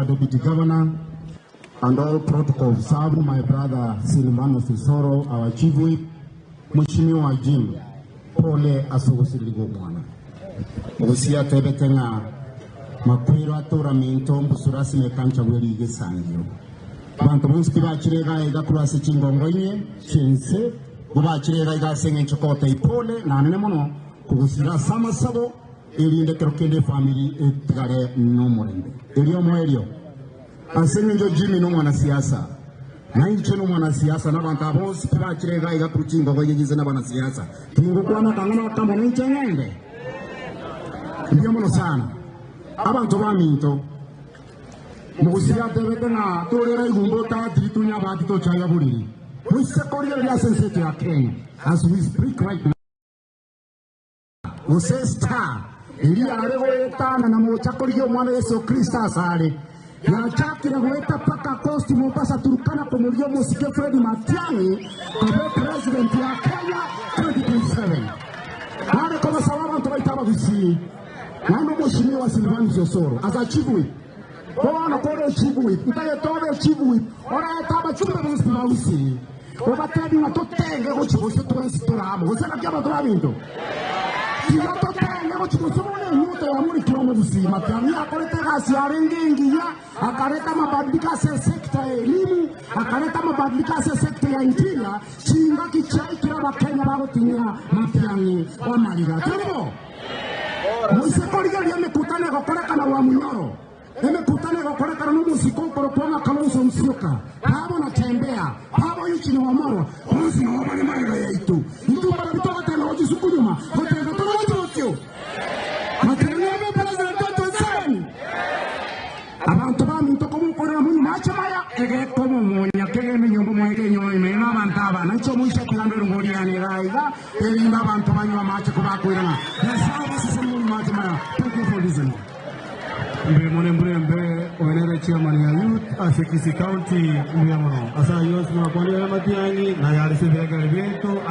Deputy Governor and all protocol observed, my brother Silvanus Osoro, our Chief Whip, Mweshimiwa Jim, pole ase ogosirigwa kw'omwana. Ogosia atebete ng'a makwero atora minto mbusure ase emekancha bwe rigesangio. Abanto bonsi tibachire iga iga korwa ase chingongo inye chi'ense, nigo bachire iga iga ase engencho kogotebia pole na anene mono kogosira ase amasabo, erinde ekero kende efamiri etigare nomorembe. Erio omoerio, ase engencho Jimmy nomwanasiasa, na inche nomwanasiasa, na abanto aba bonsi tibachire iga iga korwa chingogo inye chinse nabanasiasa, tingokwana akang'ana akamo ninche ng'ende. Mbuya mono sana, abanto baminto. Mogusia atebete ng'a torera igumba otatiri tunya abati tochaya boriri. Moise korigereria ase ense eto ya Kenya as we speak right now. Gose star eria yare goetana na mocha korigia omwana Yeso Kristo asare, yachakire goeta paka Coast Mombasa Turkana komorigia omosike Fred Matiang'i koba epresident ya Kenya 2027. Nare kobasaba abanto baito abagusii naende omoshimiwa Silvanus Osoro as a chief whip bono kore chief whip ntagete obe chief whip orete abachumbe bonsi ba Gusii obatebi ng'a totenge gochia bosio twensi tore amo gose naki abanto baminto tiga totenge gochia bosio bono enyota yamorikire omogusii Matiang'i akorete egasi yarenge engiya akareta amabadiliko ase esector ya elimu akareta amabadiliko ase esector ya interior chingaki chiaikire abakenya bagotinyia Matiang'i omariga tari bo? Moise korigereria emekutano egokorekana Rwamunyoro, emekutano egokorekana nomosike okorokwa ng'a Kalonzo Musyoka, Babo na Tembea, Babo Eugene Wamalwa, bonsi nabo bare magega yaito. Intwe mbarabwo togotenga gochia isuku nyuma, gotenga tore gochia bosio. Matiang'i abe president 2027. Abanto baminto komokorera monywe mache maya, egekomomonya kegende nyomba mwaye kenyoe ime nabanto aba. Nainche omoisia tiganda erongori yane iga iga, erinde abanto banywe amache kobakoirana. Nyasae obasesenie monywe mache maya. Thank you for listening. Mbuya mono embura embe oyo nere chairman ya youth ase Kisii County mbuya mono ase ayio onsi mwakwanire aya amatiang'i na ayarese ebirengererio biaito.